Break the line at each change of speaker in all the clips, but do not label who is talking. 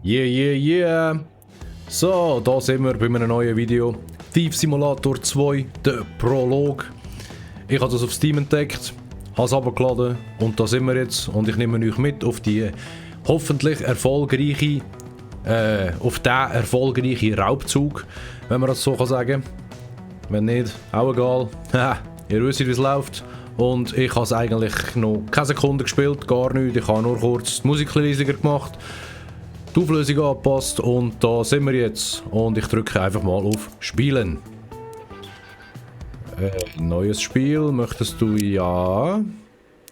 Yeah, yeah, yeah. So, da sind wir bei einem neuen Video. Thief Simulator 2, der Prolog. Ich habe das auf Steam entdeckt, habe es runtergeladen und da sind wir jetzt. Und ich nehme euch mit auf die hoffentlich erfolgreiche, auf den erfolgreichen Raubzug, wenn man das so sagen kann. Wenn nicht, auch egal. Haha, ihr wisst, wie es läuft. Und ich habe es eigentlich noch keine Sekunde gespielt, gar nicht. Ich habe nur kurz die Musik leisiger gemacht, die Auflösung angepasst und da sind wir jetzt. Und ich drücke einfach mal auf Spielen. Neues Spiel, möchtest du? Ja.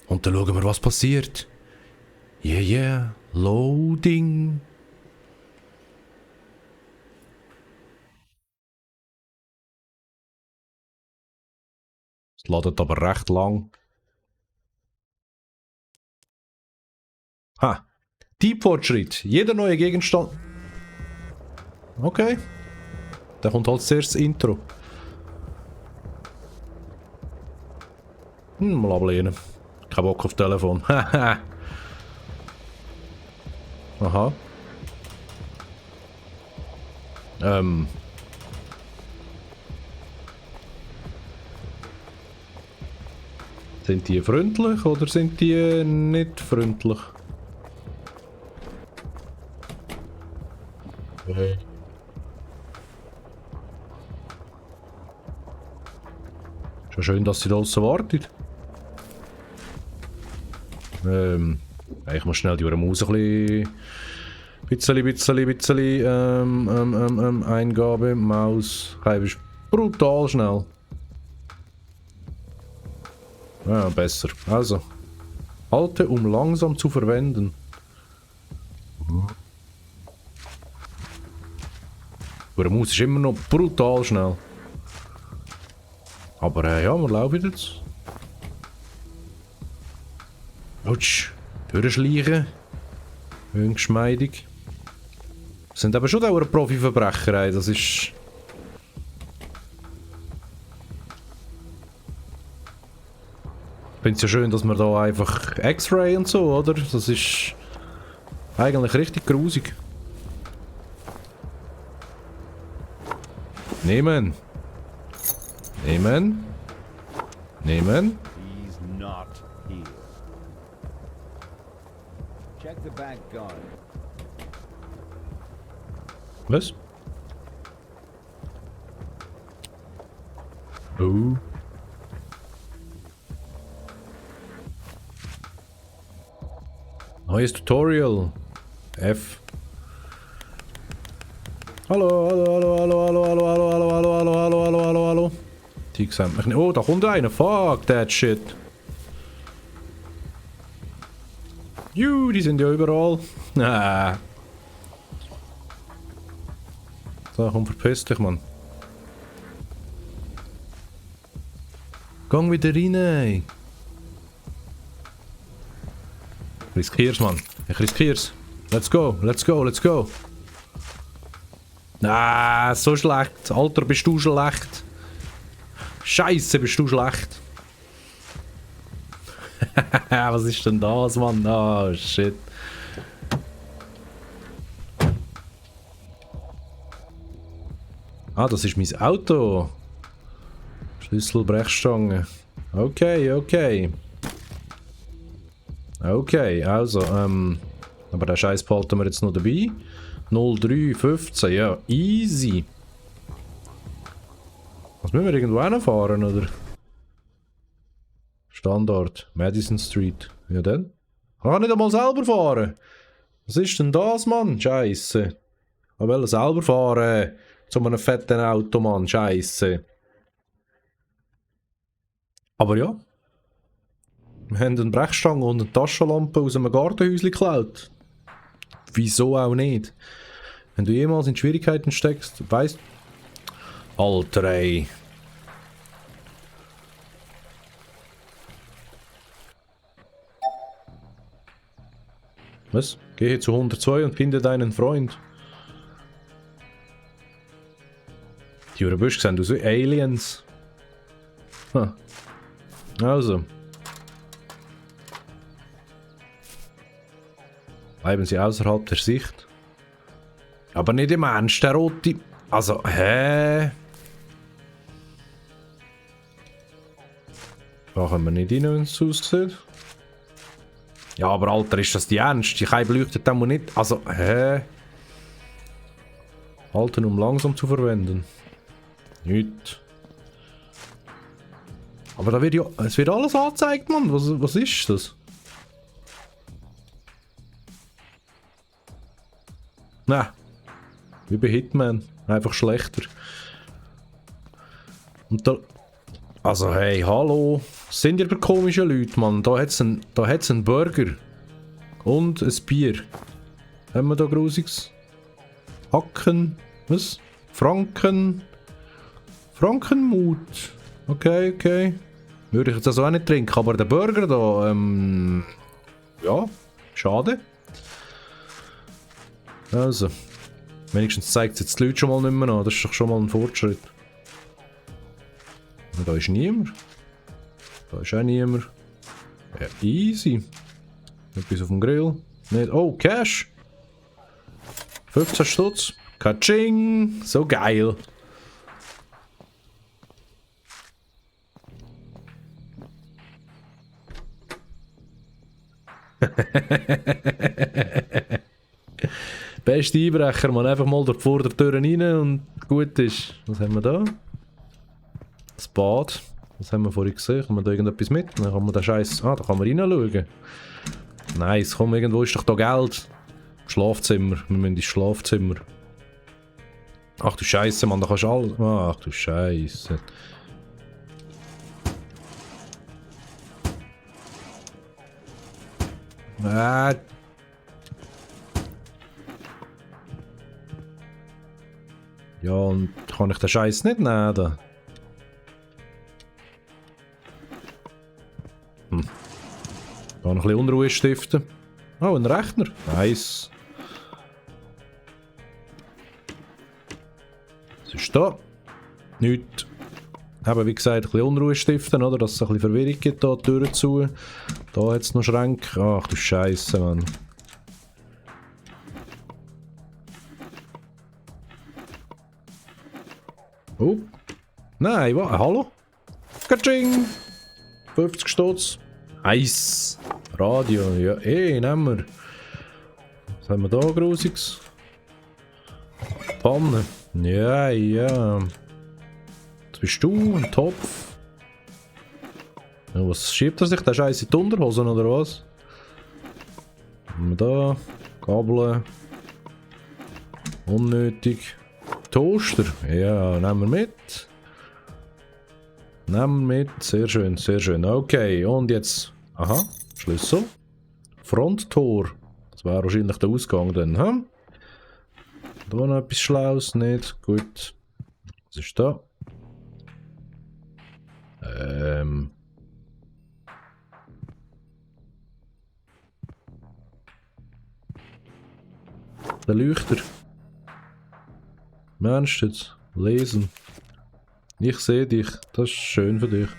Und dann schauen wir, was passiert. Yeah, yeah. Loading. Es ladet aber recht lang. Ha. Deep-Fortschritt. Jeder neue Gegenstand. Okay. Da kommt halt zuerst das Intro. Mal ablehnen. Kein Bock auf Telefon. Haha. Aha. Sind die freundlich oder sind die nicht freundlich? Schon schön, dass sie da draussen wartet. Ich muss schnell die Maus ein bisschen Eingabe. Maus. Ist brutal schnell. Ja, besser. Also. Halte, um langsam zu verwenden. Die Maus ist immer noch brutal schnell. Aber ja, wir laufen jetzt. Autsch. Durchschleichen. Schön geschmeidig. Das sind aber schon auch Profi-Verbrecher, ey. Das ist... Ich finde es ja schön, dass man da einfach X-Ray und so, oder? Das ist eigentlich richtig grusig. Nehmen. Nehmen. Nehmen.
He's not here. Check the back guard.
Was? Oh. Neues Tutorial. F. Hallo, hallo, hallo, hallo, hallo, hallo, hallo, hallo, hallo, hallo, hallo, hallo, hallo, hallo. Die sehen mich nicht. Oh, da kommt einer. Fuck that shit. Juh, die sind ja überall. Ah. So, komm, verpiss dich, Mann. Gang wieder rein, ey. Ich riskier's, Mann. Ich riskier's. Let's go, let's go, let's go. Ah, so schlecht. Alter, bist du schlecht. Scheiße, bist du schlecht. Was ist denn das, Mann? Oh, shit. Ah, das ist mein Auto. Schlüssel, Brechstange. Okay, okay. Okay, also, aber den Scheiß behalten wir jetzt noch dabei. 0315, ja, easy. Was müssen wir irgendwo hinfahren, oder? Standort, Madison Street. Ja dann? Ich kann nicht einmal selber fahren. Was ist denn das, Mann? Scheiße. Ich will selber fahren. Zu einem fetten Auto, Mann. Scheiße. Aber ja. Wir haben eine Brechstange und eine Taschenlampe aus einem Gartenhäuschen geklaut. Wieso auch nicht? Wenn du jemals in Schwierigkeiten steckst, weißt... Alter, ey. Was? Gehe zu 102 und finde deinen Freund. Die Büsche sehen aus wie Aliens. Hm. Also. Bleiben sie außerhalb der Sicht. Aber nicht im Ernst, der rote... Also, hä? Da können wir nicht rein, wenn es aussieht. Ja, aber Alter, ist das die Ernst? Die Kei beleuchtet den nicht. Also, hä? Halten, um langsam zu verwenden. Nicht. Aber da wird ja... Es wird alles angezeigt, Mann. Was ist das? Nein. Wie bei Hitman. Einfach schlechter. Und da... Also hey, hallo. Das sind ja aber komische Leute, Mann. Da hat's einen Burger. Und ein Bier. Haben wir da Grusiges? Hacken. Was? Frankenmut. Okay, okay. Würde ich jetzt also auch nicht trinken, aber der Burger da, ja, schade. Also, wenigstens zeigt es jetzt die Leute schon mal nicht mehr an, das ist doch schon mal ein Fortschritt. Und da ist niemand. Da ist auch niemand. Ja, easy. Etwas auf dem Grill. Nicht. Oh, Cash! 15 Stutz. Katsching! So geil! Beste Einbrecher, man einfach mal durch die Vordertür rein und gut ist. Was haben wir da? Das Bad. Was haben wir vorhin gesehen? Kann man da irgendetwas mit? Dann kann man den Scheiß. Ah, da kann man reinschauen. Nice, komm, irgendwo ist doch da Geld. Schlafzimmer. Wir müssen ins Schlafzimmer. Ach du Scheiße, Mann, da kannst du alles. Ach du Scheiße. Ja, und kann ich den Scheiß nicht nehmen? Da? Da noch ein bisschen Unruhe stiften. Oh, ein Rechner. Nice. Was ist da? Nichts. Eben, wie gesagt, ein bisschen Unruhe stiften, oder? Dass es ein bisschen Verwirrung gibt, da die Türen zu. Da hat es noch Schränke. Ach du Scheiße, Mann. Oh. Nein, was? Hallo? Katsching! 50 Stutz. Nice. Radio, ja, nehmen wir. Was haben wir da Grusiges? Pfanne. Ja, ja. Was bist du? Ein Topf? Ja, was schiebt er sich? Der Scheiß in die Unterhosen oder was? Was haben wir da? Kabel. Unnötig. Toaster. Ja, nehmen wir mit. Nehmen wir mit. Sehr schön, sehr schön. Okay, und jetzt. Aha, Schlüssel. Fronttor. Das wäre wahrscheinlich der Ausgang dann, hm? Da noch etwas Schlaues, nicht? Gut. Was ist da? Der Leuchter. Mensch, jetzt lesen. Ich sehe dich. Das ist schön für dich.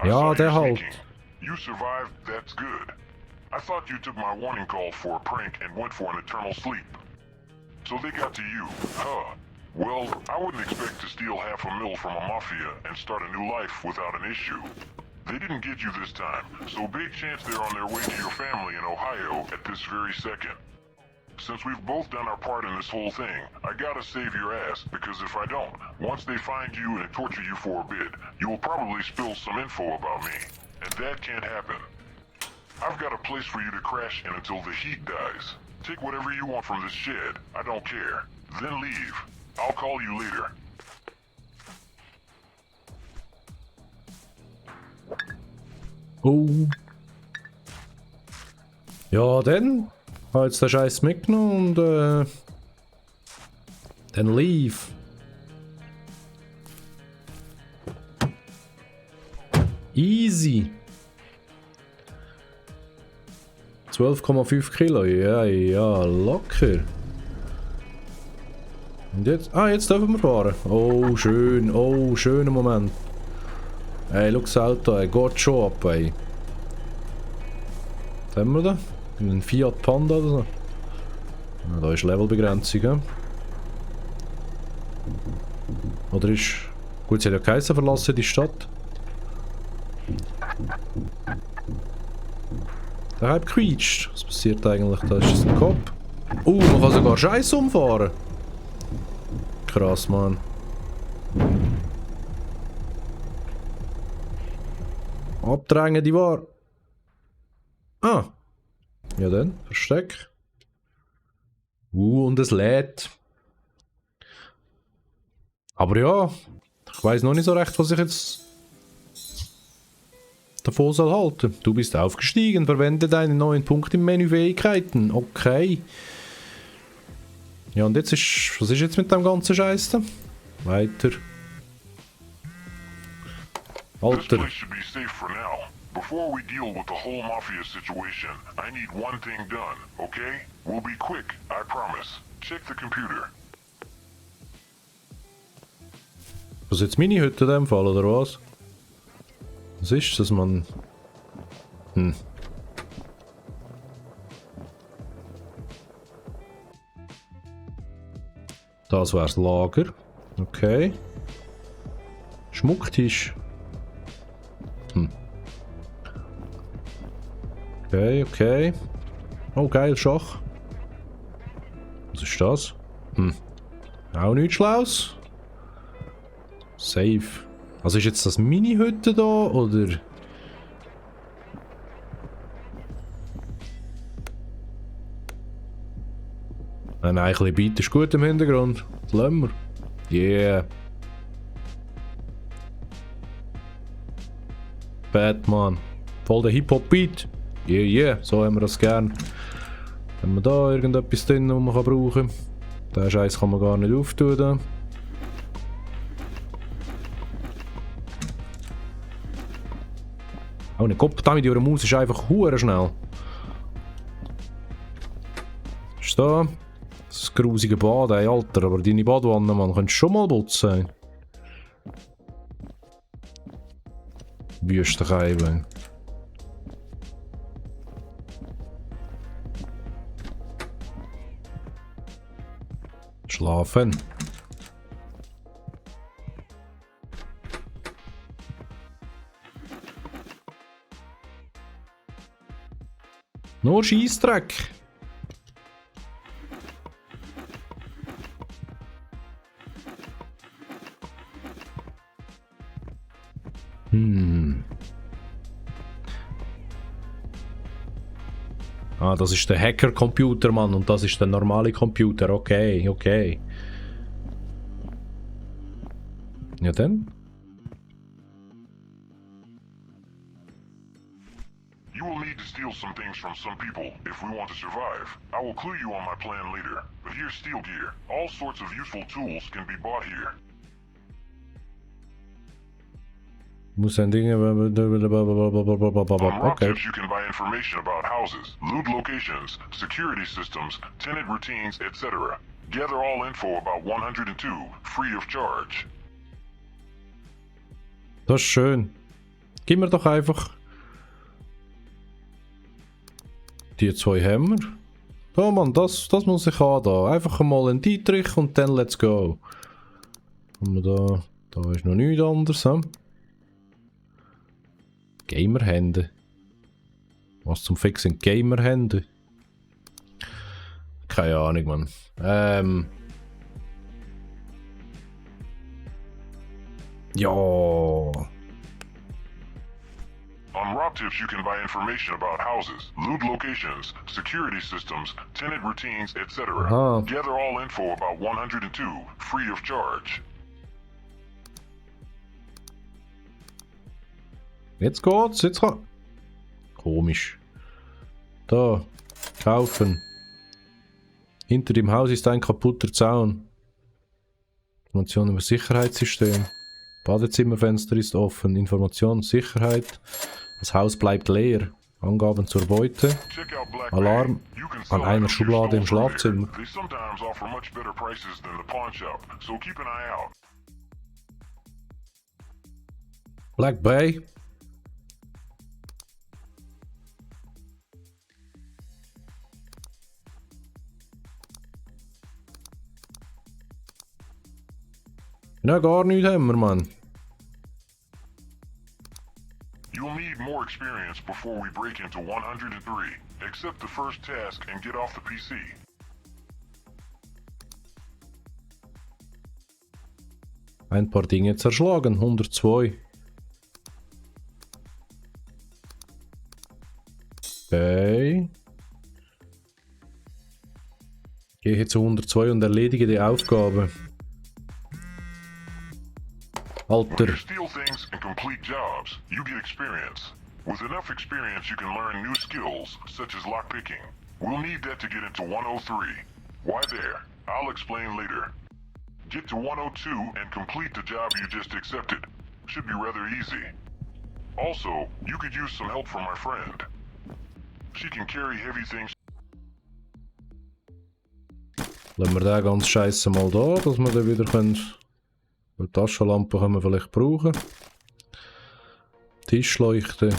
Ja, der halt.
You survived, that's good. I thought you took my warning call for a prank and went for an eternal sleep. So they got to you, huh? Well, I wouldn't expect to steal $500,000 from a mafia and start a new life without an issue. They didn't get you this time, so big chance they're on their way to your family in Ohio at this very second. Since we've both done our part in this whole thing, I gotta save your ass, because if I don't, once they find you and torture you for a bit, you will probably spill some info about me. And that can't happen. I've got a place for you to crash in until the heat dies. Take whatever you want from this shed, I don't care. Then leave. I'll call you later.
Oh. Ja, dann. Habe jetzt den Scheiß mitgenommen und dann leave. Easy. 12,5 Kilo. Ja, ja, locker. Und jetzt? Ah, jetzt dürfen wir fahren. Oh, schön. Oh, schöner Moment. Ey, schau das Auto, ey. Geht schon ab, ey. Was haben wir da? Ein Fiat Panda oder so. Ja, da ist Levelbegrenzung, ja? Oder ist... Gut, sie hat ja geheißen, verlassen die Stadt. Der Hype quietscht. Was passiert eigentlich? Da ist es ein Kopf. Man kann sogar Scheiß umfahren. Krass, Mann. Abdrängen die Ware. Ah. Ja dann, Versteck. Und es lädt. Aber ja, ich weiß noch nicht so recht, was ich jetzt davon soll halten. Du bist aufgestiegen, verwende deinen neuen Punkt im Menü Fähigkeiten. Okay. Ja, und jetzt ist... Was ist jetzt mit dem ganzen Scheiß da? Weiter.
This
Alter.
place should be safe for now. Before we deal with the whole Mafia situation, I need one thing done, okay? We'll be quick, I promise. Check the computer.
Was jetzt meine Hütte in dem Fall, oder was? Was ist das, Mann? Das wär's Lager. Okay. Schmucktisch. Okay, okay. Oh, geil, Schach. Was ist das? Auch nichts Schlaues. Safe. Also ist jetzt das Mini-Hütte da, oder? Nein, ein bisschen Beat ist gut im Hintergrund. Das lassen wir. Yeah. Batman. Voll der Hip-Hop-Beat. Yeah, yeah. So haben wir das gern. Wenn wir da irgendetwas drin, das man brauchen kann. Den Scheiß kann man gar nicht auftun. Da. Oh ne, Kopf damit, die Maus ist einfach hure schnell. Ist da? Das grusige Bad, ey, Alter, aber deine Badwanne, Mann, könntest schon mal putzen. Wüstenkeiben. Schlafen. Nur Scheissdreck. Ah, das ist der Hacker-Computer, Mann, und das ist der normale Computer. Okay, okay. Ja dann?
You will need to steal some things from some people if we want to survive. I will clue you on my plan later. But here's steel gear. All sorts of useful tools can be bought here.
Muss ein Ding.
On rock
Okay.
tips you can buy information about houses, loot locations, security systems, tenant routines, etc. Gather all info about 102, free of charge.
Das ist schön. Gib mir doch einfach die zwei Hämmer. Da, Mann, das muss ich haben da. Einfach mal einen Dietrich und dann let's go. Haben wir da ist noch nichts anderes. He? Gamerhände. Was zum Fixen Gamerhände? Keine Ahnung, Mann. Ja.
On rock tips you can buy information about houses, loot locations, security systems, tenant routines, etc.
Aha.
Gather all info about 102, free of charge.
Jetzt geht's, jetzt kann... Komisch. Da. Kaufen. Hinter dem Haus ist ein kaputter Zaun. Information über Sicherheitssystem. Badezimmerfenster ist offen. Information, Sicherheit. Das Haus bleibt leer. Angaben zur Beute.
Check out Black
Alarm
Bay. You can
an
sell
einer
items you
Schublade im
stole from
Schlafzimmer.
there. They sometimes offer much better prices than the pawn shop, so keep an eye out.
Black Bay. Ja, gar nichts haben wir, Mann.
You'll need more experience before we break into 103. Accept the first task and get off the PC.
Ein paar Dinge zerschlagen. 102. Okay. Gehe zu 102 und erledige die Aufgabe.
When
Alter.
you steal things and complete jobs, you get experience. With enough experience, you can learn new skills, such as lockpicking. We'll need that to get into 103. Why there? I'll explain later. Get to 102 and complete the job you just accepted. Should be rather easy. Also, you could use some help from my friend. She can carry heavy things.
Lassen wir den ganz Scheiße mal da, dass wir dann wieder können. Die Taschenlampe können wir vielleicht brauchen. Tischleuchte.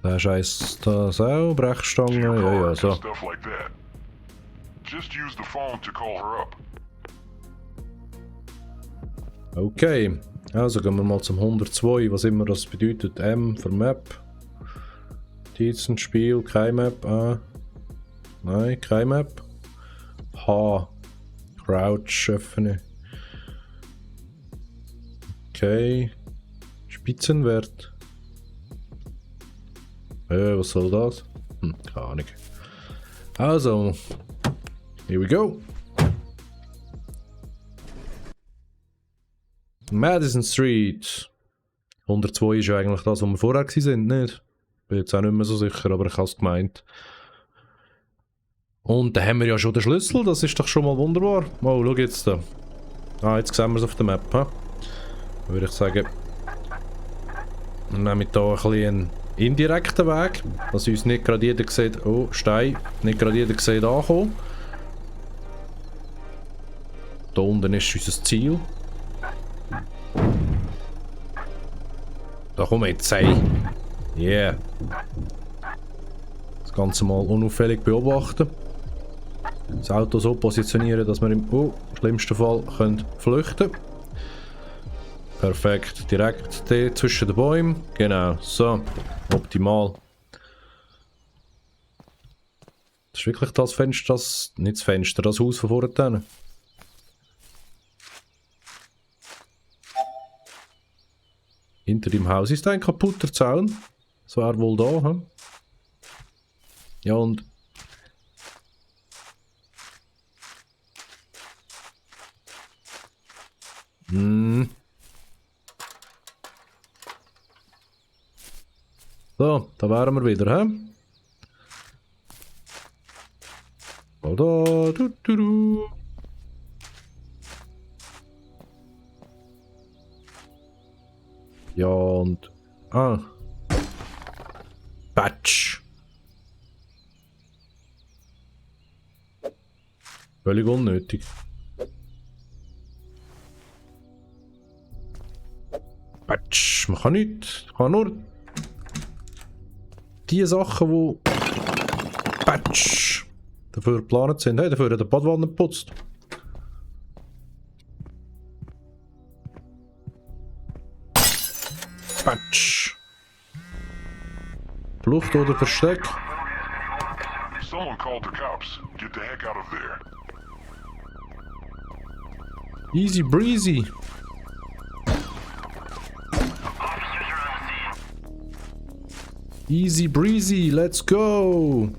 Der Scheiß das auch, Brechstange, ja, so.
Stuff like that. Just use the phone to call her up.
Okay, also gehen wir mal zum 102, was immer das bedeutet. M für Map. Notizen, Spiel, kein Map. A. Nein, kein Map. H. Crouch öffnen. Okay. Spitzenwert. Was soll das? Keine Ahnung. Also, here we go. Madison Street. 102 ist ja eigentlich das, wo wir vorher waren, nicht? Bin jetzt auch nicht mehr so sicher, aber ich habe es gemeint. Und dann haben wir ja schon den Schlüssel, das ist doch schon mal wunderbar. Oh, schau jetzt da. Ah, jetzt sehen wir es auf der Map. Ha? Würde ich sagen, wir nehmen hier ein bisschen einen indirekten Weg, dass uns nicht gerade jeder sieht, oh, Stein, nicht gerade jeder sieht ankommen. Da unten ist unser Ziel. Da kommen wir jetzt rein. Yeah. Das Ganze mal unauffällig beobachten. Das Auto so positionieren, dass wir im schlimmsten Fall können flüchten können. Perfekt. Direkt hier zwischen den Bäumen. Genau. So. Optimal. Das ist wirklich das Fenster, nicht das Fenster, das Haus von vorne. Hinter dem Haus ist ein kaputter Zaun. Das wäre wohl da. Hm? Ja, und so, da wären wir wieder, hä? Mal da, du. Ja, und Patch. Völlig unnötig. Patch. Man kann nicht. Man kann nur die Sachen, die Patch dafür geplant sind. Hey, dafür hat der Badwanne geputzt. Patch. Flucht oder Versteck.
Someone called the cops. Get the heck out of there.
Easy breezy. Easy breezy, let's go.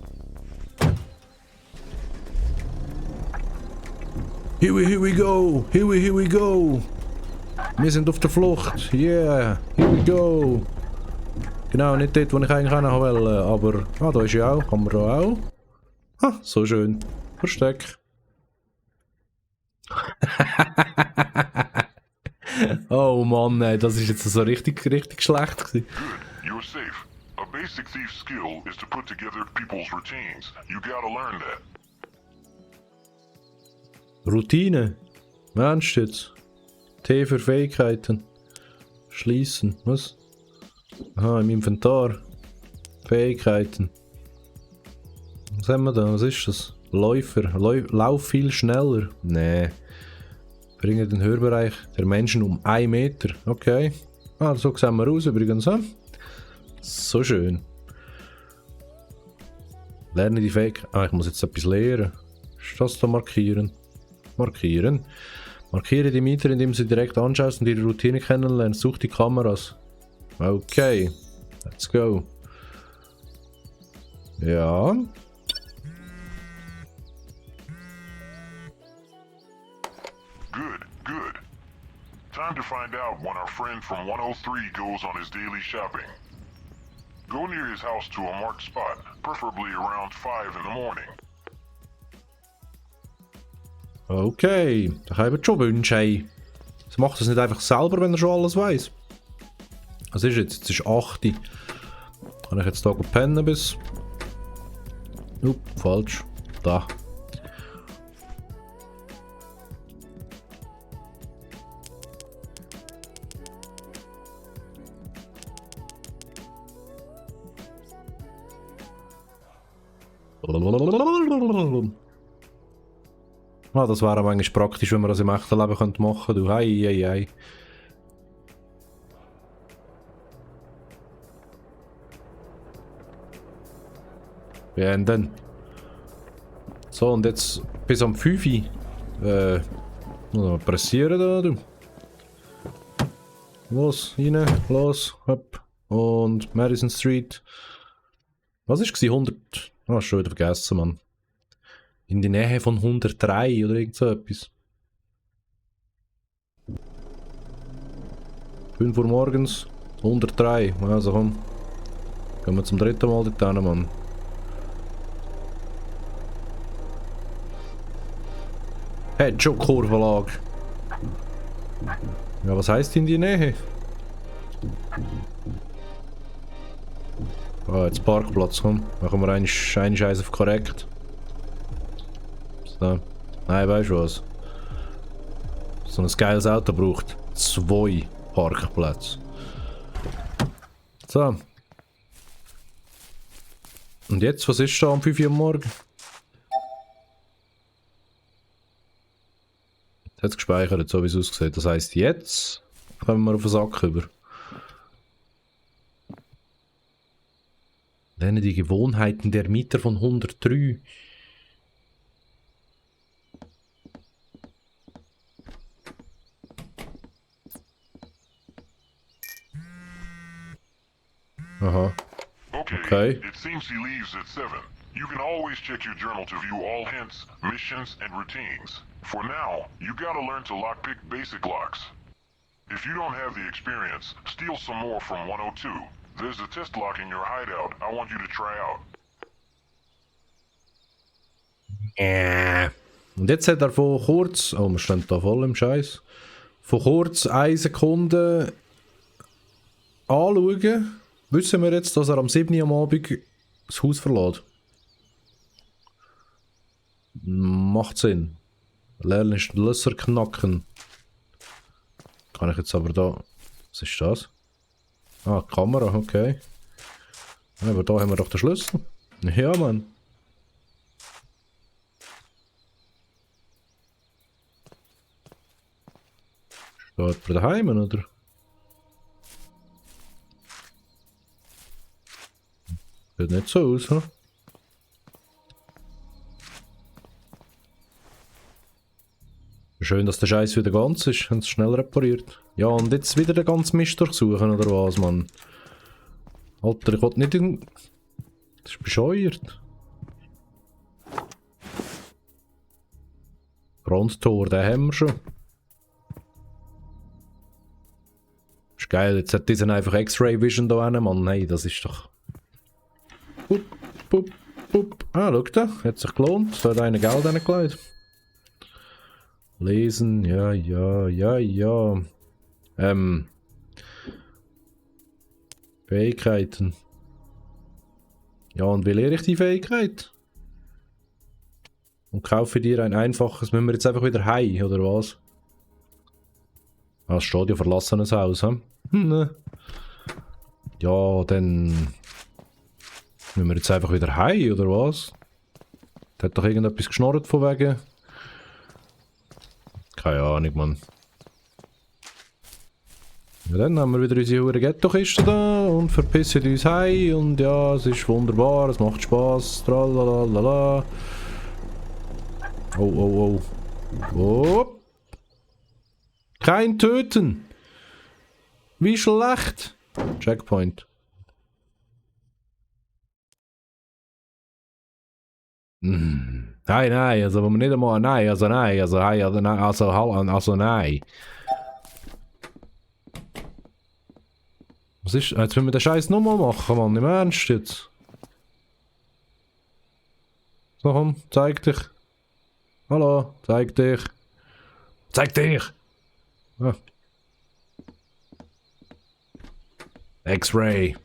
Here we go. Here we go. Wir sind auf der Flucht. Yeah, here we go. Genau, nicht dort, wo ich eigentlich auch noch wollte, aber... Ah, da ist ja auch. Haben wir da auch. Ah, so schön. Versteck. Oh Mann, ey, das ist jetzt so richtig schlecht gewesen.
Good. You're safe. A basic thief skill is to put together people's routines. You gotta learn that.
Routine? Meinst du jetzt? T für Fähigkeiten. Schließen. Was? Aha, im Inventar. Fähigkeiten. Was haben wir da? Was ist das? Läufer. Lauf viel schneller. Nee. Bringe den Hörbereich der Menschen um 1 Meter. Okay. Ah, so sehen wir aus übrigens. So schön. Lerne die Fähigkeit. Ah, ich muss jetzt etwas lernen. Ist das da markieren? Markieren. Markiere die Mieter, indem du sie direkt anschaust und ihre Routine kennenlernst. Such die Kameras. Okay. Let's go. Ja.
Good, good. Time to find out when our friend from 103 goes on his daily shopping. Go near his house to a marked spot, preferably around 5 in the morning.
Okay, da kann ich schon wünschen. Hey. Das macht das nicht einfach selber, wenn er schon alles weiß. Was ist jetzt? Jetzt ist 8 Uhr. Kann ich jetzt da gut pennen bis... falsch. Da. Ah, das wäre manchmal praktisch, wenn man das im echten Leben machen könnte. Du, hei. Beenden. So, und jetzt bis am 5 Uhr. Muss man pressieren da, du. Los, rein, los, hopp. Und Madison Street. Was ist es? 100... Ah, schon wieder vergessen, Mann. In der Nähe von 103 oder irgend so etwas. 5 Uhr morgens, 103. Also komm. Gehen wir zum 3. Mal dort hin, Mann. Hey, schon Kurvenlage. Ja, was heisst in die Nähe? Ah, jetzt Parkplatz, komm. Machen wir einen Scheiß auf korrekt. So. Nein, weißt du was? So ein geiles Auto braucht 2 Parkplätze. So. Und jetzt, was ist da um 5 Uhr am Morgen? Jetzt hat es gespeichert, so wie es aussieht. Das heisst, jetzt kommen wir auf den Sack über. Lerne die Gewohnheiten der Mieter von 103. Aha.
Okay. It seems he leaves at 7. You can always check your journal to view all hints, missions, and routines. For now, you gotta learn to lockpick basic locks. If you don't have the experience, steal some more from 102. There's a test lock in your hideout I want you to try out.
Und jetzt hat er von kurz... Oh, wir stehen da voll im Scheiß. Von kurz 1 Sekunde anschauen, wissen wir jetzt, dass er am 7. Uhr am Abend das Haus verlässt. Macht Sinn. Lernen ist Schlösser knacken. Kann ich jetzt aber da... Was ist das? Ah, Kamera, okay. Aber da haben wir doch den Schlüssel. Ja, Mann. Steht bei daheim, oder? Sieht nicht so aus, hm? Schön, dass der Scheiß wieder ganz ist, haben es schnell repariert. Ja, und jetzt wieder den ganzen Mist durchsuchen, oder was, Mann? Alter, ich will nicht in... Das ist bescheuert. Fronttor, den haben wir schon. Ist geil, jetzt hat diesen einfach X-Ray Vision da hin, Mann. Hey, das ist doch... Pup, pup, pup. Ah, schau da, hat sich gelohnt. Da hat einer Geld reingelegt. Lesen, ja. Fähigkeiten. Ja, und wie lehre ich die Fähigkeit? Und kaufe dir ein einfaches... Müssen wir jetzt einfach wieder heim, oder was? Ah, es steht ja verlassenes Haus, hm? Ne. Ja, dann... Müssen wir jetzt einfach wieder heim, oder was? Der hat doch irgendetwas geschnorrt von wegen. Keine Ahnung, Mann. Ja, dann haben wir wieder unsere hure Ghetto-Kiste da und verpissen uns heim und ja, es ist wunderbar, es macht Spass, tralalala. Oh. Oh. Kein Töten! Wie schlecht! Checkpoint. Nein, also wenn wir nicht einmal nein, also nein. Was ist? Jetzt müssen wir den Scheiß nochmal machen, Mann, im Ernst jetzt. So komm, zeig dich. Hallo, zeig dich. Zeig dich! Ah. X-Ray.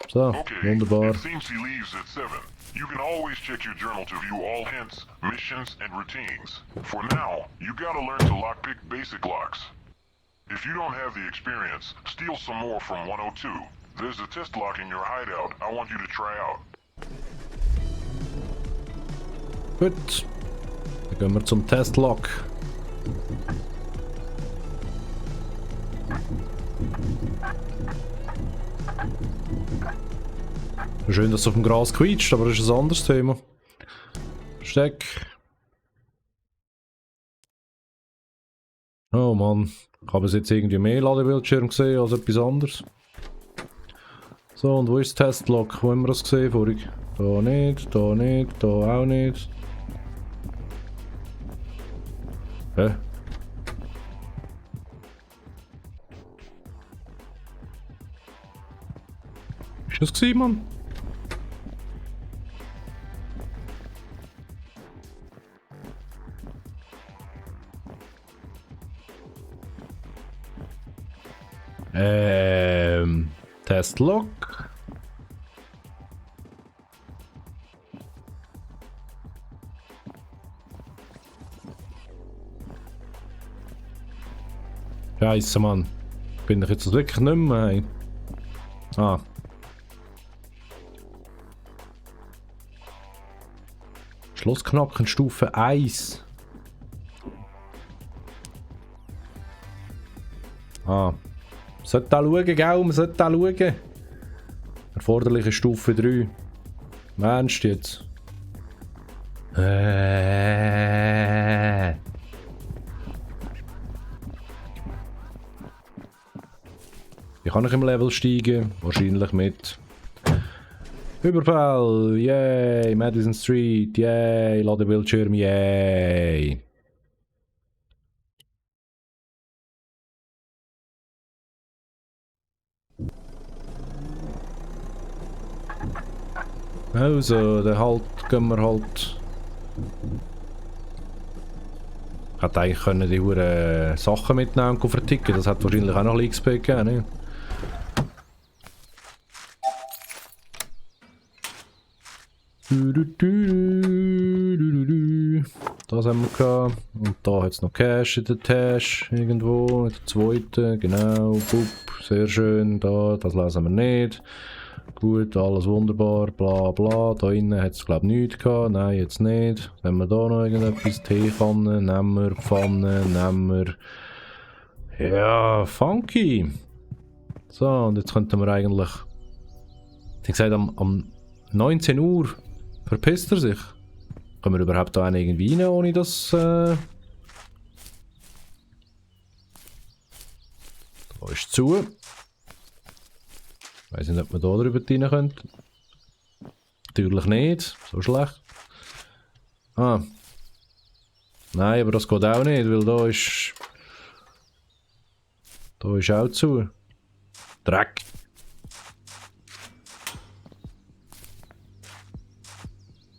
So,
Okay,
wunderbar.
it seems he leaves at 7. You can always check your journal to view all hints, missions, and routines. For now, you gotta learn to lockpick basic locks. If you don't have the experience, steal some more from 102. There's a test lock in your hideout I want you to try out.
Gut. Dann gehen wir zum Testlog. Schön, dass es auf dem Gras quietscht, aber das ist ein anderes Thema. Steck. Oh Mann, ich habe jetzt irgendwie mehr Ladebildschirm gesehen als etwas anderes. So, und wo ist das Testlog? Wo haben wir das gesehen vorig? Da nicht, da auch nicht. Hä? Ist das gewesen, Mann? Testlog. Scheiße, Mann. Bin ich jetzt wirklich nicht mehr? Hey? Ah. Schlossknacken Stufe 1. Ah. Man sollte da schauen, gell? Man sollte da schauen. Erforderliche Stufe 3. Meinst du jetzt? Wie kann ich im Level steigen? Wahrscheinlich mit Überfall, yay, Madison Street, yay, Ladebildschirm, yay. Also, dann halt, gehen wir halt. Ich hätte eigentlich können die Huren Sachen mitnehmen und verticken, das hat wahrscheinlich auch noch ein XP gegeben, ne? Das haben wir gehabt. Und da hat es noch Cash in der Tasche, irgendwo, in der zweiten, genau, bup, sehr schön, da, das lesen wir nicht. Gut, alles wunderbar, bla bla, da innen hat es glaube ich nichts gehabt, nein jetzt nicht. Haben wir da noch irgendetwas, Teepfanne, nehmen wir, Pfanne, nehmen wir. Ja, funky. So, und jetzt könnten wir eigentlich, ich habe gesagt, am 19 Uhr verpisst er sich. Können wir überhaupt da irgendwie rein, ohne dass... Da ist zu. Ich weiss nicht, ob man da drüber rein könnte. Natürlich nicht. So schlecht. Ah. Nein, aber das geht auch nicht, weil da ist... Da ist auch zu. Dreck.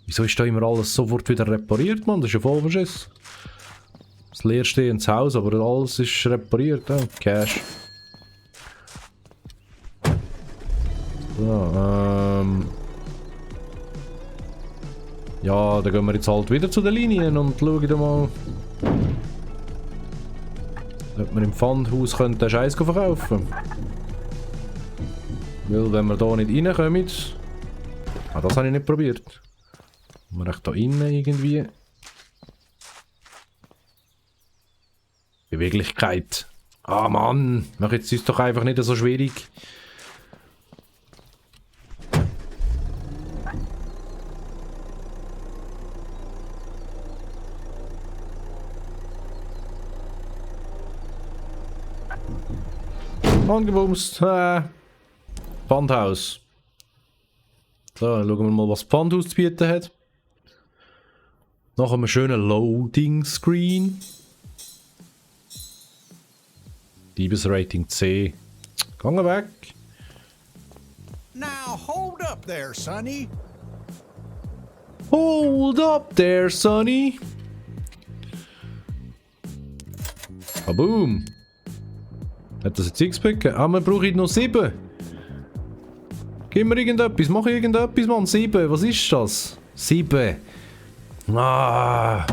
Wieso ist da immer alles sofort wieder repariert, Mann? Das ist ja voll verschissen. Das leerstehendes Haus, aber alles ist repariert. Ja. Cash. So, ja, dann gehen wir jetzt halt wieder zu den Linien und schauen mal, ob wir im Pfandhaus den Scheiß verkaufen können. Weil wenn wir da nicht reinkommen, Ah, das habe ich nicht probiert. Wir echt da innen irgendwie. Beweglichkeit. Ah Mann, mach jetzt ist doch einfach nicht so schwierig. Angebumst. Pfandhaus. So, dann schauen wir mal, was das Pfandhaus zu bieten hat. Nach einem schönen Loading Screen. Diebesrating C. Gehen weg.
Now hold up there, Sonny.
Hold up there, Sonny. Kaboom. Hat das jetzt XP gegeben? Ah, wir brauchen noch 7. Gib mir irgendetwas, mach irgendetwas, Mann. 7, was ist das? 7. Ah.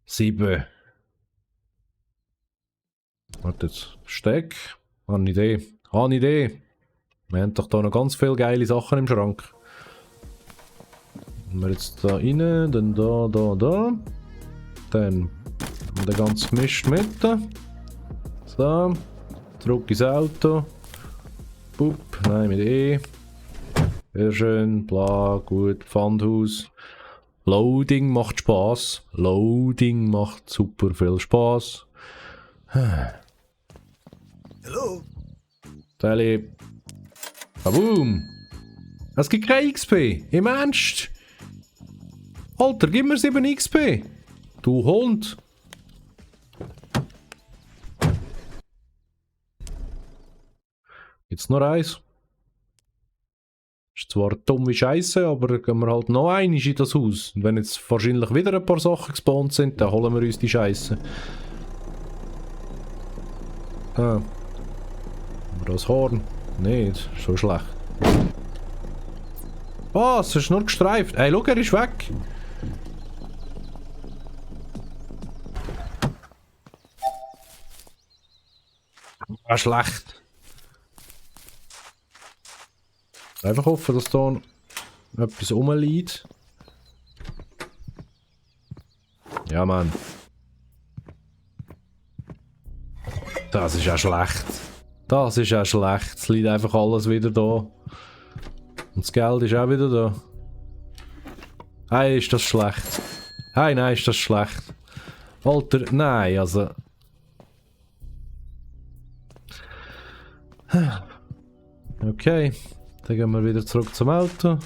7. Warte jetzt. Steck. Habe eine Idee. Wir haben doch da noch ganz viele geile Sachen im Schrank. Wenn wir jetzt da rein, dann da. Dann den ganzen Mist mit. So. Zurück ins Auto. Bup. Nein, mit E. Sehr schön. Bla. Gut. Pfandhaus. Loading macht Spaß. Loading macht super viel Spaß.
Hello.
Tele. Kaboom! Es gibt kein XP. Im Ernst? Alter, gib mir 7 XP. Du Hund. Jetzt noch eins. Ist zwar dumm wie Scheiße, aber gehen wir halt noch einmal in das Haus. Und wenn jetzt wahrscheinlich wieder ein paar Sachen gespawnt sind, dann holen wir uns die Scheiße. Ah. Aber das Horn. Nicht, so schlecht. Was? Es ist nur gestreift. Ey, schau, er ist weg. Ah, schlecht. Einfach hoffen, dass da etwas rumliegt. Ja, Mann. Das ist ja schlecht. Das ist ja schlecht. Es liegt einfach alles wieder da. Und das Geld ist auch wieder da. Hey, ist das schlecht. Hey, nein, ist das schlecht. Alter, nein, also... Okay, dann gehen wir wieder zurück zum Auto.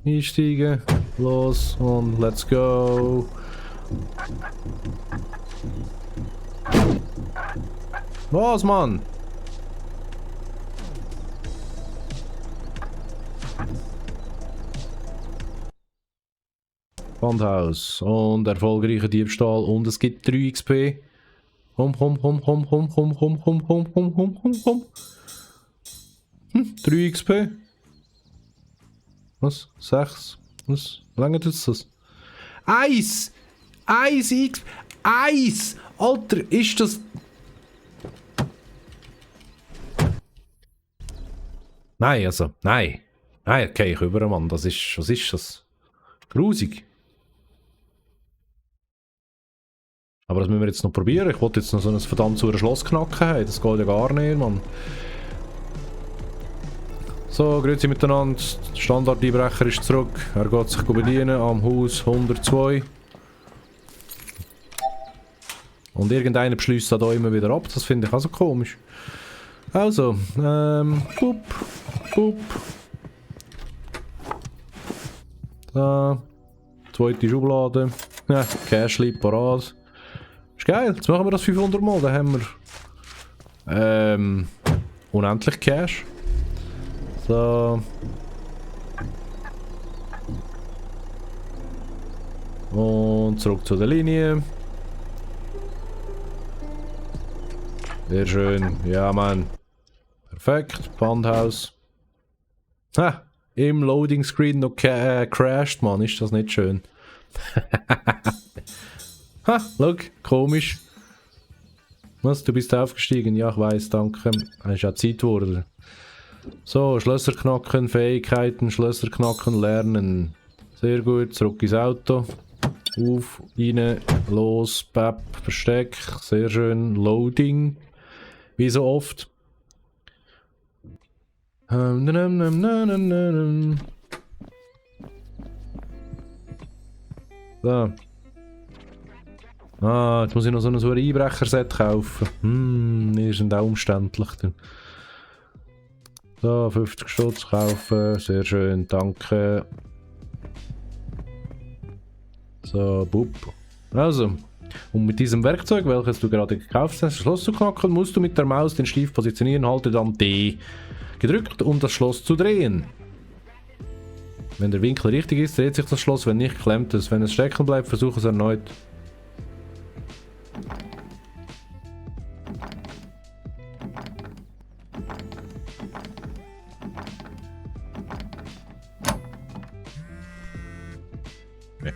Einsteigen, los und let's go. Was, Mann? Pfandhaus und erfolgreicher Diebstahl und es gibt 3 XP. Hum. 3 XP. Was? 6? Was? Wie lange tut das? 1! 1 XP! 1! Alter, ist das... Nein, also, nein. Nein, okay, ich über, Mann. Das ist... Was ist das? Grusig. Aber das müssen wir jetzt noch probieren. Ich wollte jetzt noch so ein verdammt saures Schloss knacken haben. Das geht ja gar nicht, Mann. So, grüezi miteinander. Der Standard-Einbrecher ist zurück. Er geht sich bedienen am Haus 102. Und irgendeiner beschließt da immer wieder ab. Das finde ich auch so komisch. Also, bup. Da. Zweite Schublade. Ja, Cash liegt parat. Ist geil, jetzt machen wir das 500 Mal, dann haben wir unendlich Cash. So. Und zurück zu der Linie. Sehr schön, ja Mann. Perfekt, Pfandhaus. Ha, im Loading Screen noch crashed, Mann, ist das nicht schön. Ha, look, komisch. Was, du bist aufgestiegen? Ja, ich weiß, danke. Es ist ja Zeit geworden. So, Schlösser knacken, Fähigkeiten, Schlösser knacken, lernen. Sehr gut, zurück ins Auto. Auf, rein, los, Bap, Versteck. Sehr schön, Loading. Wie so oft. So. Ah, jetzt muss ich noch so ein Einbrecher-Set kaufen. Die sind auch umständlich. So, 50 Stutz kaufen. Sehr schön, danke. So, bup. Also, und mit diesem Werkzeug, welches du gerade gekauft hast, das Schloss zu knacken, musst du mit der Maus den Stift positionieren, halte dann D gedrückt, um das Schloss zu drehen. Wenn der Winkel richtig ist, dreht sich das Schloss, wenn nicht, klemmt es. Wenn es stecken bleibt, versuche es erneut.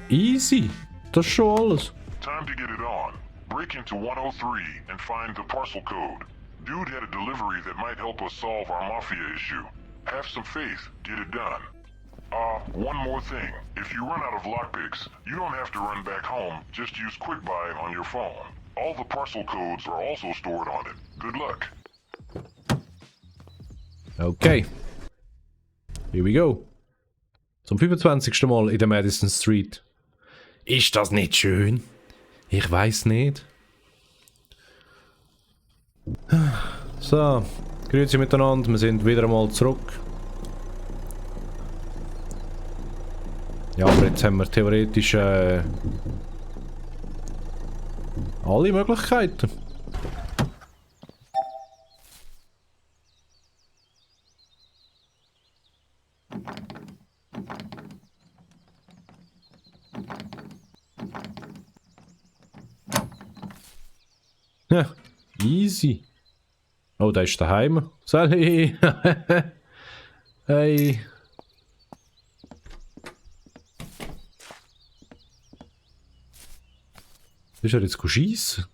Easy, das ist schon alles.
Time to get it on. Break into 103 and find the parcel code. Dude had a delivery that might help us solve our mafia issue. Have some faith, get it done. One more thing. If you run out of lockpicks, you don't have to run back home, just use QuickBuy on your phone. All the parcel codes are also stored on it. Good luck.
Okay. Here we go. Zum 25. Mal in der Madison Street. Ist das nicht schön? Ich weiß nicht. So, grüezi miteinander, wir sind wieder einmal zurück. Ja, aber jetzt haben wir theoretisch alle Möglichkeiten. Ja, easy. Oh, der ist daheim. Sally! Hey! Ist er jetzt schiessen?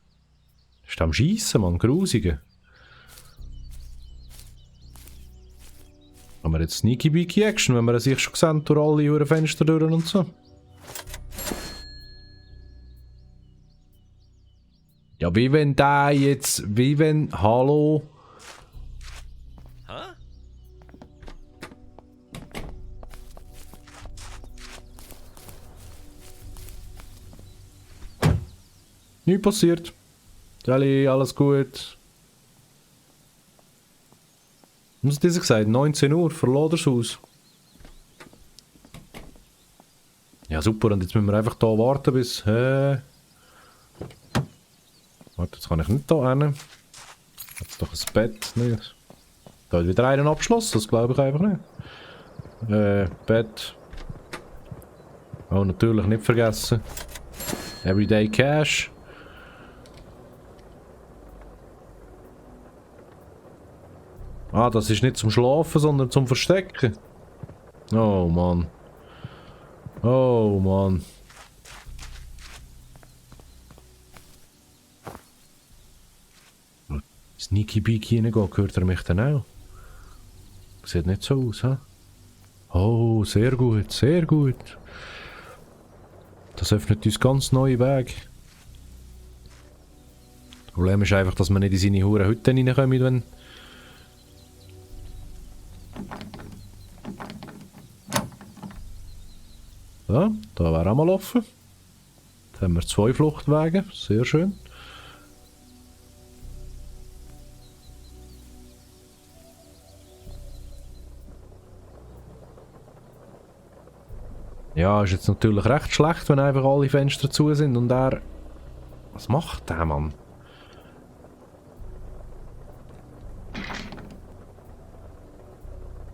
Ist er am Schiessen, Mann? Grusige. Haben wir jetzt Sneaky Beaky Action, wenn wir sich schon gesehen durch alle Fenster durch und so? Ja, wie wenn da jetzt... Wie wenn... Hallo?
Huh?
Nichts passiert. Sally, alles gut. Was hat dieser gesagt? 19 Uhr, verlassen das Haus. Ja super, und jetzt müssen wir einfach da warten bis... Warte, jetzt kann ich nicht da hin. Jetzt doch ein Bett nicht. Da hat wieder einen abgeschlossen, das glaube ich einfach nicht. Bett. Oh, natürlich nicht vergessen. Everyday Cash. Ah, das ist nicht zum Schlafen, sondern zum Verstecken. Oh Mann. Oh Mann. Sneaky Beaky reingehen, hört er mich dann auch? Sieht nicht so aus, hä? Oh, sehr gut, sehr gut. Das öffnet uns ganz neue Wege. Das Problem ist einfach, dass wir nicht in seine Huren Hütte reinkommen, wenn... So, da wäre auch mal offen. Jetzt haben wir 2 Fluchtwege, sehr schön. Ja, ist jetzt natürlich recht schlecht, wenn einfach alle Fenster zu sind und er... Was macht der Mann?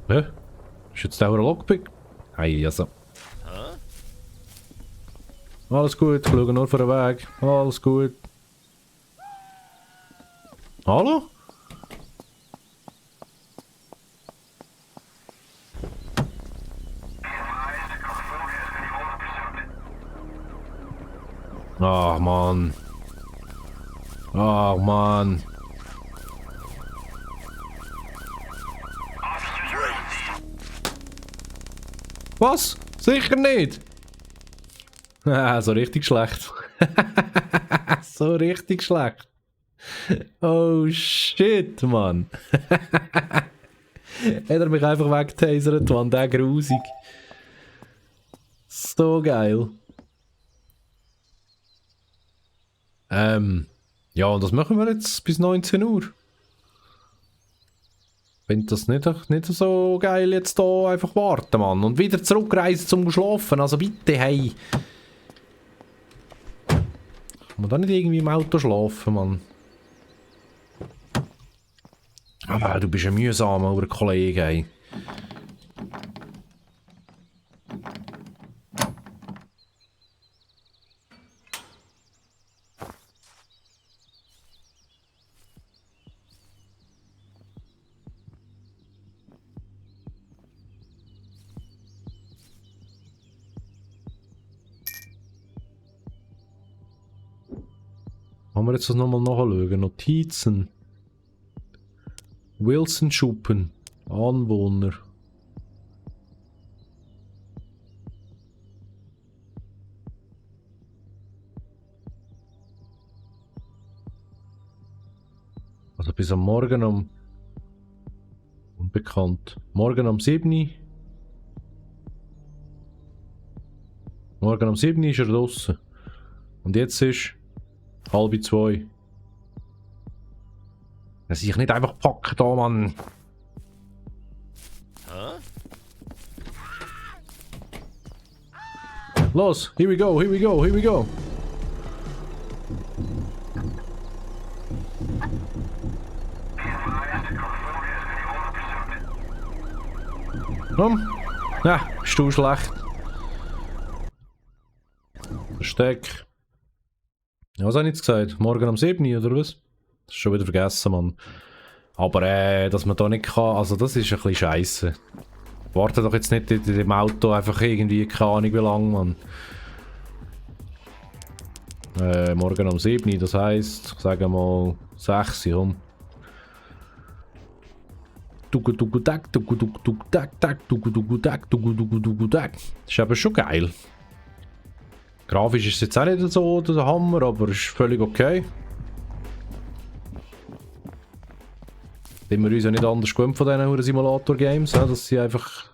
Hä? Ist jetzt der Lockpick? Hey, also. Alles gut, ich schaue nur für den Weg. Alles gut. Hallo? Ach Mann. Oh Mann. Was? Sicher nicht. So richtig schlecht. So richtig schlecht. Oh shit, Mann. Hat er mich einfach wegtasert, Mann, der grusig. So geil. Ja, und das machen wir jetzt bis 19 Uhr. Finde das nicht so geil, jetzt hier einfach warten, Mann. Und wieder zurückreisen zum Schlafen. Also bitte, hey. Kann man da nicht irgendwie im Auto schlafen, Mann? Aber du bist ein mühsamer Kollege, ey. Haben wir jetzt das nochmal nachschauen? Notizen. Wilson Schuppen. Anwohner. Also bis am Morgen um... Unbekannt. Morgen um 7 Uhr. Morgen um 7 Uhr ist er draussen. Und jetzt ist... 1:30. Dass ich nicht einfach packen da, Mann. Los, here we go, here we go, here we go. Komm. Ja, ist du schlecht. Versteck. Ja, was habe ich jetzt gesagt? Morgen um 7 Uhr, oder was? Das ist schon wieder vergessen, Mann. Aber dass man da nicht kann, also das ist ein bisschen scheisse. Warte doch jetzt nicht in dem Auto einfach irgendwie, keine Ahnung wie lang, Mann. Morgen um 7 Uhr, das heisst, sagen wir mal 6 Uhr, komm. Das ist aber schon geil. Grafisch ist es jetzt auch nicht so der Hammer, aber ist völlig okay. Sind wir uns ja nicht anders gewöhnt von diesen Simulator-Games, dass sie einfach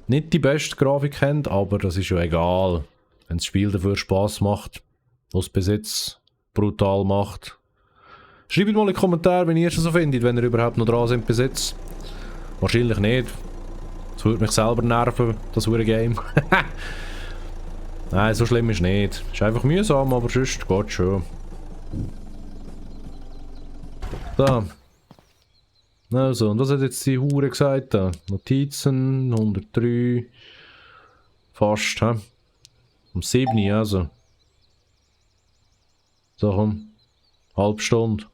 nicht die beste Grafik haben, aber das ist ja egal. Wenn das Spiel dafür Spass macht, was es bis jetzt brutal macht. Schreibt mal in die Kommentare, wenn ihr es so findet, wenn ihr überhaupt noch dran sind bis jetzt. Wahrscheinlich nicht. Das würde mich selber nerven, das Game. Nein, so schlimm ist es nicht. Ist einfach mühsam, aber sonst geht schon. Da. Also, und was hat jetzt die Hure gesagt? Da? Notizen, 103. Fast, hä? Um 7 Uhr, also. So, komm. Halbe Stunde.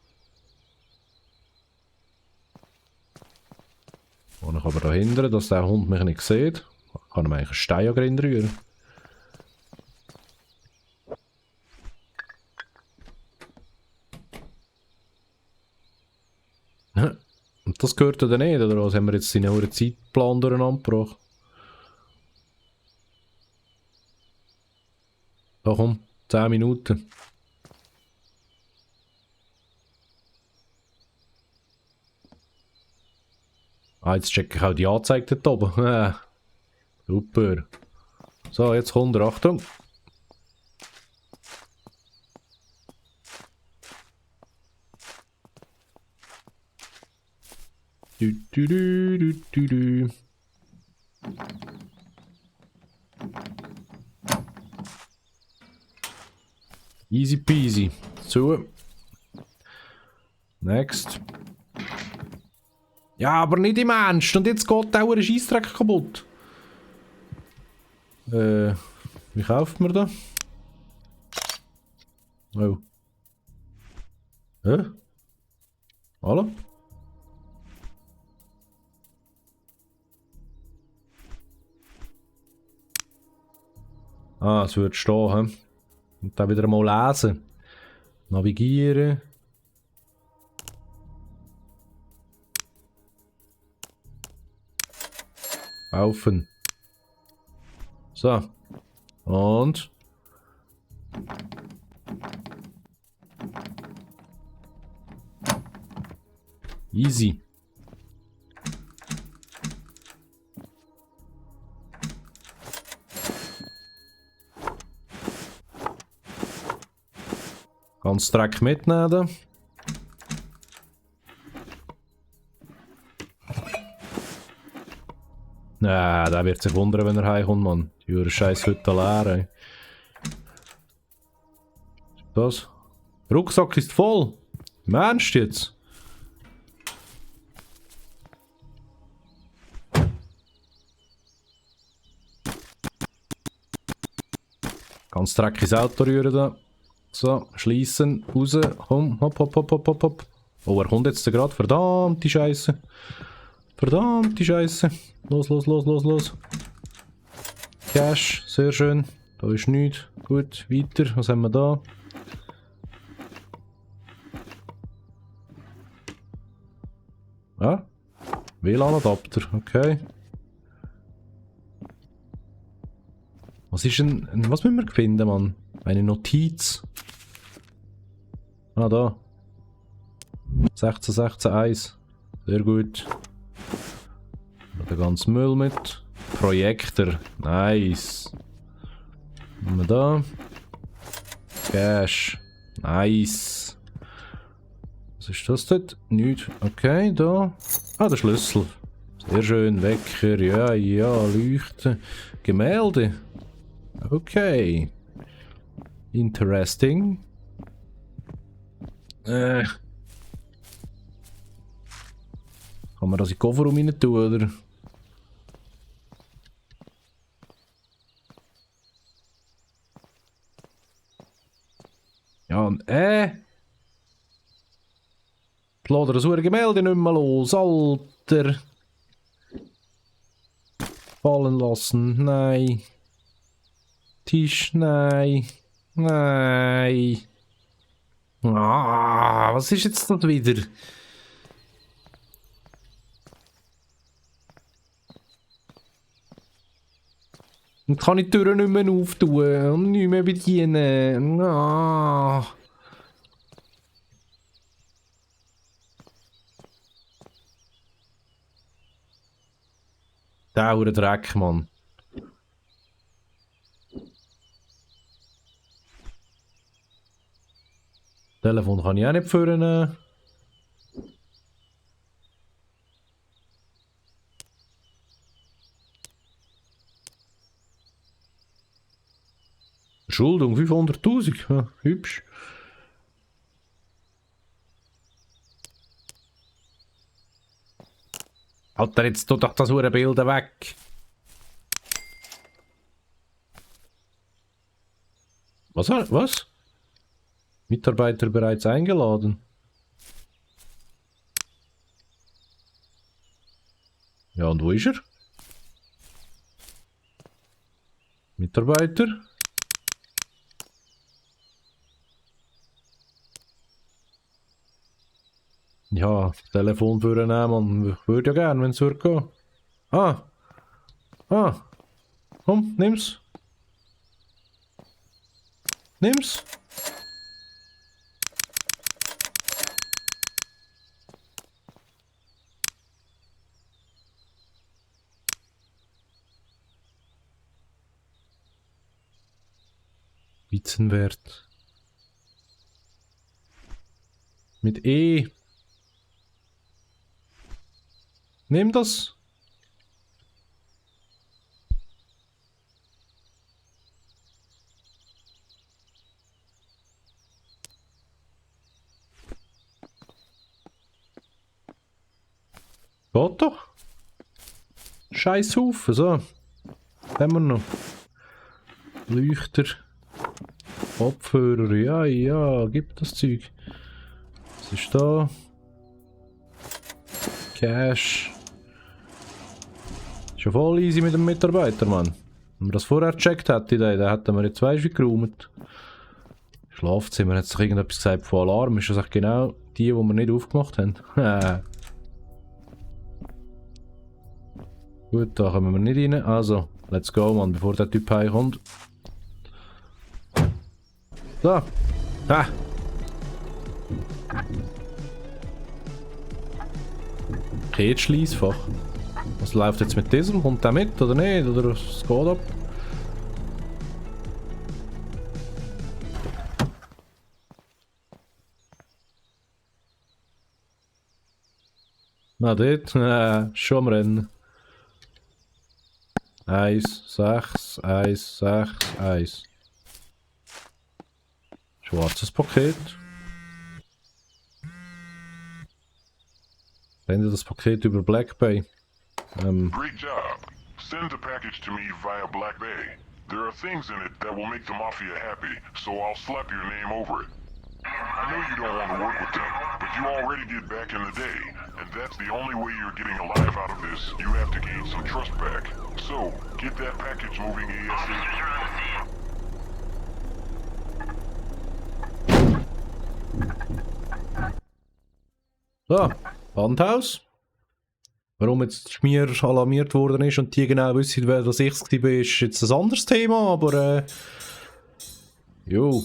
Und ich aber da hindern, dass der Hund mich nicht sieht. Kann ihm eigentlich einen Stein rühren. Und das gehört ja dann nicht, oder was? Haben wir jetzt seinen Zeitplan durcheinander gebracht? Da komm, 10 Minuten. Ah, jetzt checke ich auch die Anzeige dort oben. Super. So, jetzt kommt er, Achtung. Du, du, du, du, du, du. Easy peasy. So. Next. Ja, aber nicht im Ernst. Und jetzt geht auch ein Scheissdreck kaputt. Wie kauft man da? Oh. Hä? Hallo? Ah, es wird stehen, hä? Und dann wieder mal lesen. Navigieren. Kaufen. So. Und. Easy. Ganz Dreck mitnehmen. Der wird sich wundern, wenn er heimkommt, Mann. Die scheiß Hütte leer, ey. Das? Der Rucksack ist voll. Im Ernst jetzt? Ganz dreckiges Auto rühren da. So, schließen, raus, komm, hopp, hopp, hopp, hopp, hopp, hopp. Oh, er kommt jetzt gerade. Verdammte Scheiße. Verdammte Scheiße. Los, los, los, los, los. Cash, sehr schön. Da ist nichts. Gut, weiter. Was haben wir da? Ah, WLAN-Adapter, okay. Was ist denn. Was müssen wir finden, Mann? Eine Notiz. Ah, da. 16.16.1. Sehr gut. Der ganze Müll mit. Projektor. Nice. Was haben wir da? Cash. Nice. Was ist das dort? Nichts. Okay, da. Ah, der Schlüssel. Sehr schön. Wecker. Ja, ja. Leuchten. Gemälde. Okay. Interesting. Kann man das in den Kofferraum rein tun, oder? Ja, und Ich lade das Gemälde nicht mehr los, Alter. Fallen lassen, nein. Tisch, nein. Nein. Ah, was ist jetzt das wieder? Dann kann ich die Türen nicht mehr auftun und nicht mehr bedienen. Ah. Der Dreck, Mann. Telefon kann ich auch nicht führen. Schuldung 500.000. Ja, hübsch. Alter, jetzt tut doch das Bild weg. Was? Mitarbeiter bereits eingeladen. Ja, und wo ist er? Mitarbeiter? Ja, Telefon für einen Mann. Ich würde ja gern, wenn es würde gehen. Ah! Komm, nimm's. Nimm's. Spitzenwert. Mit E. Nimm das. Geht doch. Scheißhaufen, so. Was haben wir noch? Leuchter. Kopfhörer, ja, gib das Zeug. Was ist da? Cash. Schon voll easy mit dem Mitarbeiter, Mann. Wenn man das vorher gecheckt hätte, dann hätten wir jetzt weißt wie geräumt. Schlafzimmer, hat sich irgendetwas gesagt von Alarm. Ist das eigentlich genau die wir nicht aufgemacht haben? Gut, da kommen wir nicht rein. Also, let's go, Mann, bevor der Typ heimkommt. So. Ha! Okay, jetzt Schliessfach. Was läuft jetzt mit diesem? Kommt der mit oder nicht? Oder was geht ab? Na, dort, schon am Rennen. 1, 6, 1, 6, 1. Schwarzes Paket. Sende das Paket über Black Bay.
Great job. Send the package to me via Black Bay. There are things in it that will make the Mafia happy, so I'll slap your name over it. I know you don't want to work with them, but you already did back in the day, and that's the only way you're getting alive out of this. You have to gain some trust back. So, get that package moving ASAP.
So, Bandhaus. Warum jetzt Schmier alarmiert worden ist und die genau wissen, wer das ich war, ist jetzt ein anderes Thema, aber jo.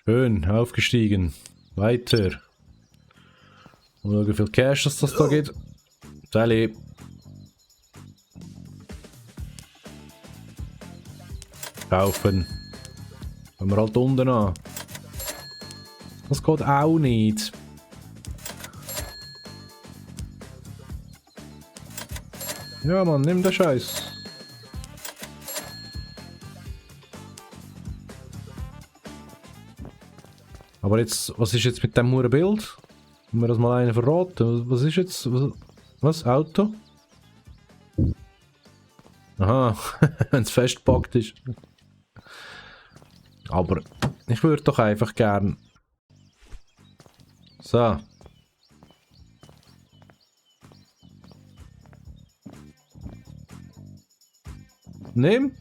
Schön, aufgestiegen. Weiter. Mal schauen, wie viel Cash das da gibt. Sally. Kaufen. Fangen wir halt unten an. Das geht auch nicht. Ja, Mann, nimm den Scheiß. Aber jetzt, was ist jetzt mit dem Bild? Können wir das mal einen verraten? Was ist jetzt? Was? Auto? Aha, wenn es festgepackt ist. Aber ich würde doch einfach gern. So. Nimm.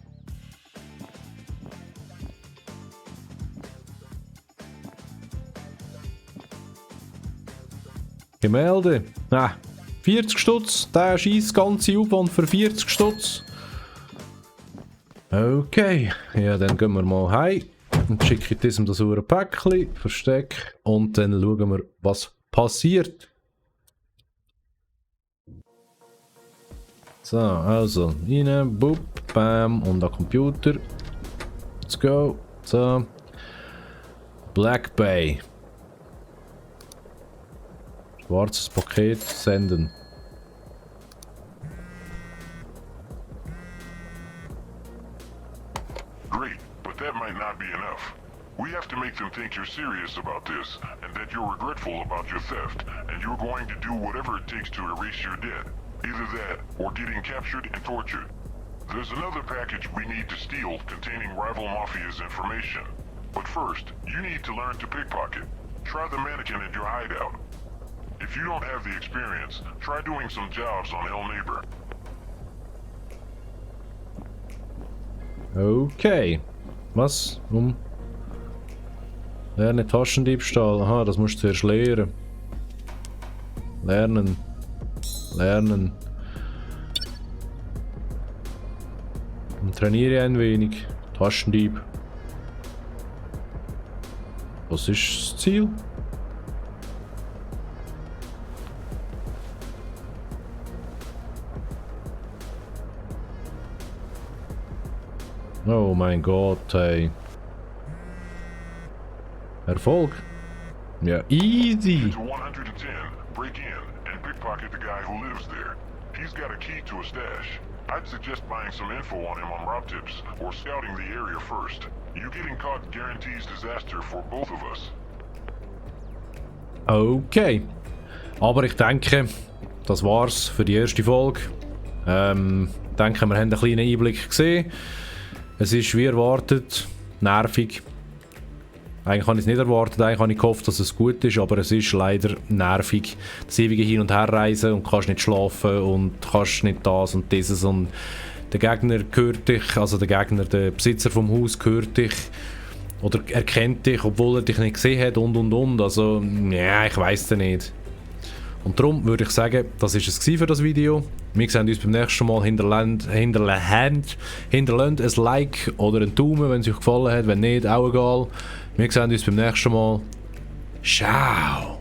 Gemälde. Ah, 40 Stutz. Der scheiß ganze Aufwand für 40 Stutz. Okay. Ja, dann gehen wir mal heim. Und schicke ich diesem das saure Päckchen, Versteck. Und dann schauen wir, was passiert. So, also, rein, boop, bam, und der Computer. Let's go. So. Black Bay. Schwarzes Paket senden.
Great, but that might not be enough. We have to make them think you're serious about this, and that you're regretful about your theft, and you're going to do whatever it takes to erase your debt. Either that, or getting captured and tortured. There's another package we need to steal containing rival mafia's information. But first, you need to learn to pickpocket. Try the mannequin at your hideout. If you don't have the experience, try doing some jobs on El Neighbor.
Okay. Was? Lerne Taschendiebstahl. Aha, das musst du zuerst lernen. Lernen. Lernen. Und trainiere ein wenig. Taschendieb. Was ist das Ziel? Oh mein Gott, hey. Erfolg? Ja, easy.
To 110, break in, and pickpocket the guy who lives there. He's got a key to a stash. I'd suggest buying some info on him on rob tips, or scouting the area first. You getting caught guarantees disaster for both of us.
Okay. Aber ich denke, das war's für die erste Folge. Denke, wir haben einen kleinen Einblick gesehen. Es ist wie erwartet nervig. Eigentlich habe ich es nicht erwartet, eigentlich habe ich gehofft, dass es gut ist, aber es ist leider nervig. Das ewige Hin- und Herreisen und kannst nicht schlafen und kannst nicht das und dieses und der Gegner gehört dich, also der Gegner, der Besitzer vom Haus gehört dich oder erkennt dich, obwohl er dich nicht gesehen hat und. Also, ja, ich weiss es nicht. Und darum würde ich sagen, das war es für das Video. Wir sehen uns beim nächsten Mal. Hinterlasst ein Like oder einen Daumen, wenn es euch gefallen hat. Wenn nicht, auch egal. Wir sehen uns beim nächsten Mal. Ciao!